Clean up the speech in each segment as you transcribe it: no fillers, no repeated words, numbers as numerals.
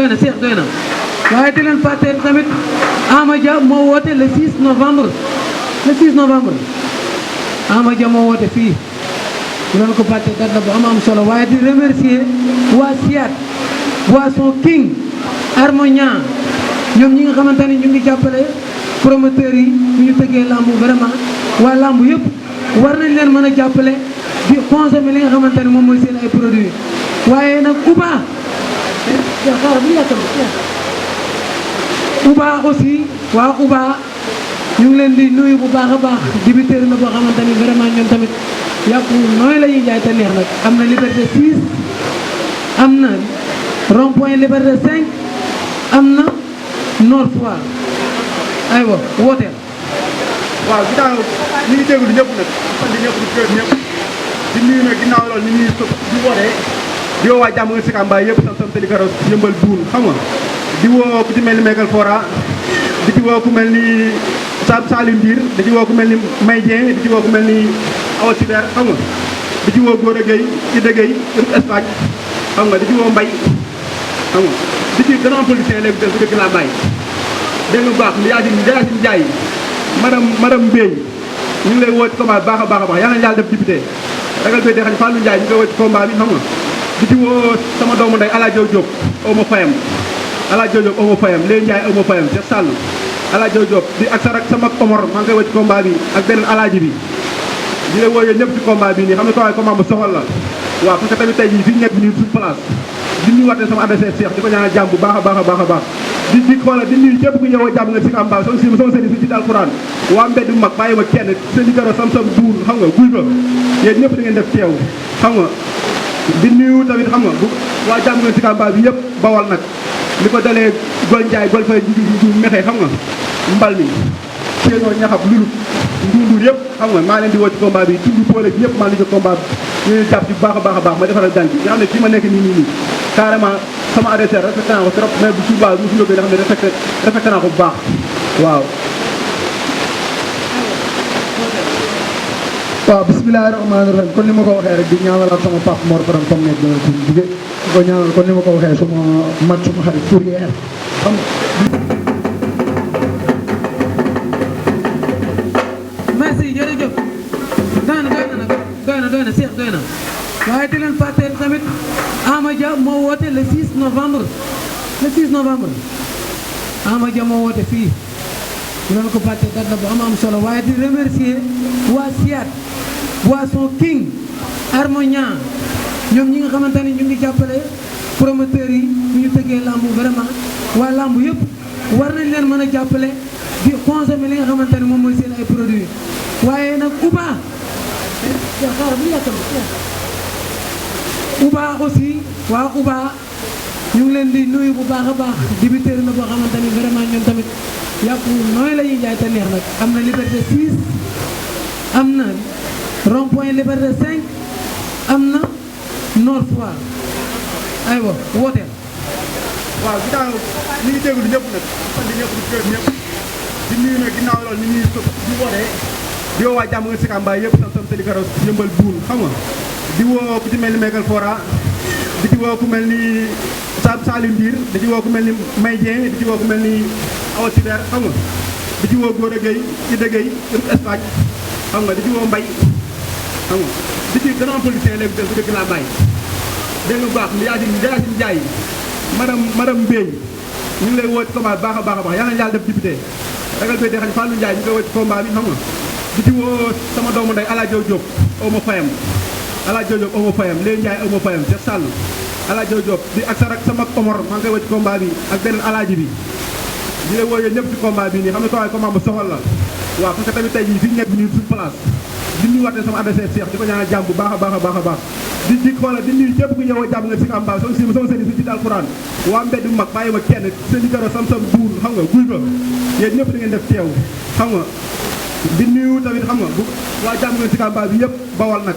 na Cheikh doy na waaye di leen fàtteel tamit Ama Dia moo woote le 6 novembre le 6 novembre Ama Dia moo woote fii bu leen ko fàtte date la bu am solo waaye di remercier waa Siat Boisson King Harmonia ñoom ñi nga xamante ni ñu ngi jàppale promoteurs yi bu ñu tëggee lamb vraiment waa lamb yëpp war nañ leen mën a jàppale di consommer li nga xamante ni moom mooy seen ay produits waaye nag Uba aussi waa Uba ñu ngi leen di nuyu bu baax a baax débiteur la boo xamante ni vraiment ñoom tamit yàpp nooy la ñuy jaay te neex nag am na Liberté 6 am na rond point Liberté 5 am na Nord Foire aywa wooteel. waaw ginnaaw ñu ngi déglu ñëpp nag sant ñëpp di gërëm ñëpp di nuyu nag ginnaaw loolu ñu ngi di wootee di woo waa jàmm nga si Kamba yëpp sam tëli garos yëmbal buun xam nga di woo ku ci mel ni Megal Fora di ci woo ku mel ni Salim Ndiir di ci woo ku mel ni May Dieng di ci woo ku mel ni Awa Siber xam nga di ci woo Gora Gueye Ida Gueye Espagne xam nga di ci woo Mbaye xam nga di ci gën a am politicien léegi def dëgg laa bàyyi dégg nga bu baax Yacine Ndiaye madame Mbéy ñu ngi lay woo ci combat baax a baax yàlla na yàlla def député ragal bee dee xam ne Fallou Ndiaye ñu koy woo ci combat bi xam nga di ci woo sama doomu ndey Ala Diop aw ma fayam Ala Diop aw ma fayam Léegi Ndiaye aw ma fayam Cheikh Sall Ala Diop di ak sa rak sama Omar maa ngi koy woo ci combat bi ak beneen alaaji bi di lay woo yéen ñëpp ci combat bi nii xam ne combat bu soxal la waaw parce que tamit tey jii fi ñu nekk nii suñu place di nuyu waatee sama adversaire Cheikh di ko ñaanal jàmm bu baax a baax di xoolal di nuyu képp ku ñëw jàmm nga si Kamba sama sëriñ si ci alxuraan waa mbedd bu mag bàyyi ma kenn seen i garo sam-sam duur xam nga guy ga yéen ñëpp da ngeen def teew xam nga di nuyu tamit xam nga bu waa jàmm nga si Kamba bi yëpp bawal nag li ko dalee Gol Ndiaye Gol Fay ju mexee xam nga mbal mi séenoo ñaxab lulu nduur yëpp xam nga maa leen di woo ci combat bi tund poole bi yëpp maa leen di combat bi ñu jàpp ci bu baax a baax ma defaral daan bi nga xam ne fii ma nekk nii carrément sama adversaire respecté naa ko trop mais bu subaa bu sulóobee nga xam ne respecté naa ko bu baax waaw bismillahi rahmaani rahim kon ni ma ko waxee rek di ñaanalal sama papa Mor Faram comme nekk dana suñu jugee di ko ñaanal kon ni ma ko waxee suma mat suma xarit Fourier xam merci jërëjëf doy na Cheikh doy na waaye di leen fàtteel tamit Ama Dia moo woote le 6 novembre le 6 novembre Ama Dia moo woote fii bu leen ko fàtte date la bu am solo waaye di remercier waa Siat Boisson King Harmonia ñoom ñi nga xamante ni ñu ngi jàppale promoteurs yi bu ñu tëggee lamb vraiment waa lamb yëpp war nañ leen mën a jàppale di consommer li nga xamante ni moom mooy seen ay produits waaye nag Uba aussi waa Uba ñu ngi leen di nuyu bu baax a baax débiteur la boo xamante ni vraiment ñoom tamit yàpp nooy la ñuy jaay te neex nag am na Liberté 6 am na rond point Liberté 5 am na Nord Foire aywa wooteel. waaw ginnaaw ñu ngi déglu ñëpp nag sant ñëpp di gërëm ñëpp di nuyu nag ginnaaw loolu ñu ngi di wootee di woo waa jàmm nga si Kamba yëpp sam tëli garos yëmbal buun xam nga di woo ku ci mel ni Megal Fora di ci woo ku mel ni Salim Ndiir di ci woo ku mel ni May Dieng di ci woo ku mel ni Awa Siber xam nga di ci woo Gora Gueye Ida Gueye Espagne xam nga di ci woo Mbaye xam nga di ci gën a am politicien léegi def dëgg laa bàyyi dégg nga bu baax Yacine Ndiaye madame Mbéy ñu ngi lay woo ci combat baax a baax yàlla na yàlla def député ragal bee dee xam ne Fallou Ndiaye ñu koy woo ci combat bi xam nga di ci woo sama doomu ndey Ala Diop aw ma fayam Ala Diop aw ma fayam Léegi Ndiaye aw ma fayam Cheikh Sall Ala Diop di ak sa rak sama Omar maa ngi koy woo ci combat bi ak beneen alaaji bi di lay woo yéen ñëpp ci combat bi nii xam ne combat bu soxal la waaw parce que tamit tey jii fi ñu nekk nii suñu place di nuyu waatee sama adversaire Cheikh di ko ñaanal jàmm bu baax a baax di xoolal di nuyu képp ku ñëw jàmm nga si Kamba sama sëriñ si ci alxuraan waa mbedd bu mag bàyyi ma kenn seen i garo sam-sam duur xam nga guy ga yéen ñëpp da ngeen def teew xam nga di nuyu tamit xam nga bu waa jàmm nga si Kamba bi yëpp bawal nag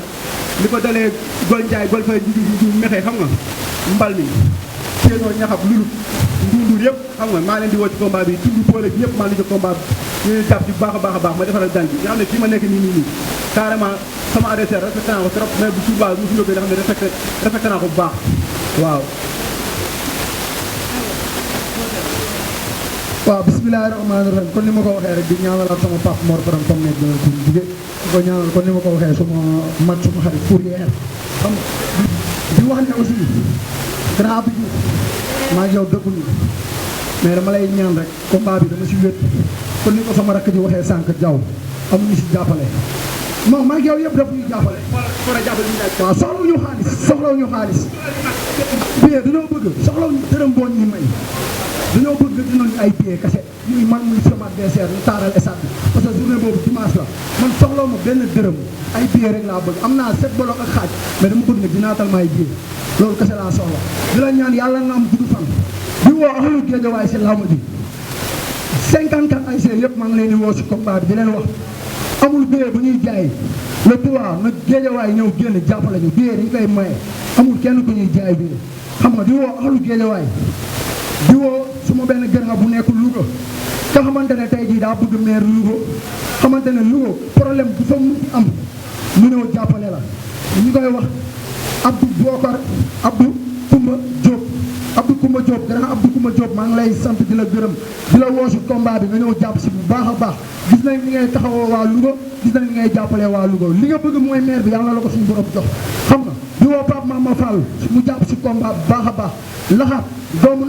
li ko dalee Gol Ndiaye Gol Fay ju mexee xam nga mbal mi séenoo ñaxab lulu nduur yëpp xam nga maa leen di woo ci combat bi tund poole bi yëpp maa leen di combat bi ñu jàpp ci bu baax a baax ma defaral daan bi nga xam ne fii ma nekk nii carrément sama adversaire respecté naa ko trop mais bu subaa bu sulóobee nga xam ne respecté naa ko bu baax waaw waaw bismillahi rahmaani rahim kon ni ma ko waxee rek di ñaanalaat sama papa Mor Faram comme nekk dana ko jugee di ko ñaanal kon ni ma ko waxee suma mag suma xarit fourrière xam di wax ne aussi grand bi maa ngi yow dëkkuñu mais dama lay ñaan rek combat bi dama si wét kon ni ko sama rakk ji waxee sànq jaw amuñu si jàppale non maa ngi yow yëpp daf ñuy jàppale waaw soxlawuñu xaalis billet dañoo bëgg soxlawuñu dërëm boo ñu may dañoo bëgg dinañu ay billet kese muy man muy sama dessert ñu taaral stade bi parce que journée boobu dimanche la man soxlaw ma benn dërëm ay billet rek laa bëgg am naa 7 bolok ak xaaj mais dama bëgg ne dinaatal ma ay billet loolu kese laa soxla di la ñaan yàlla nga am gudd fan di woo axalu Géejawaay si làmb ji 54 ay see yëpp maa ngi leen di woo si combat bi di leen wax amul billet bu ñuy jaay le 3 nag Géejawaay ñëw génn jàppale ñu billet dañ koy maye amul kenn ku ñuy jaay billet xam nga di woo axalu Géejawaay di woo suma benn gërëm bu nekk Louga nga xamante ne tey jii daa bëgg maire Louga xamante ne Louga problème bu fa mu am mu ñëw jàppale la ñu koy wax Abdou Bokar Abdou Koumba Diop grand Abdou Koumba Diop maa ngi lay sant di la gërëm di la woo si combat bi nga ñëw jàpp si bu baax a baax gis nañ ni ngay taxawoo waa Louga gis nañ ni ngay jàppalee waa Louga li nga bëgg mooy maire bi yàlla la ko suñu borom jox xam nga di woo Pape Mama Fall mu jàpp si combat bu baax a baax laxaat doomu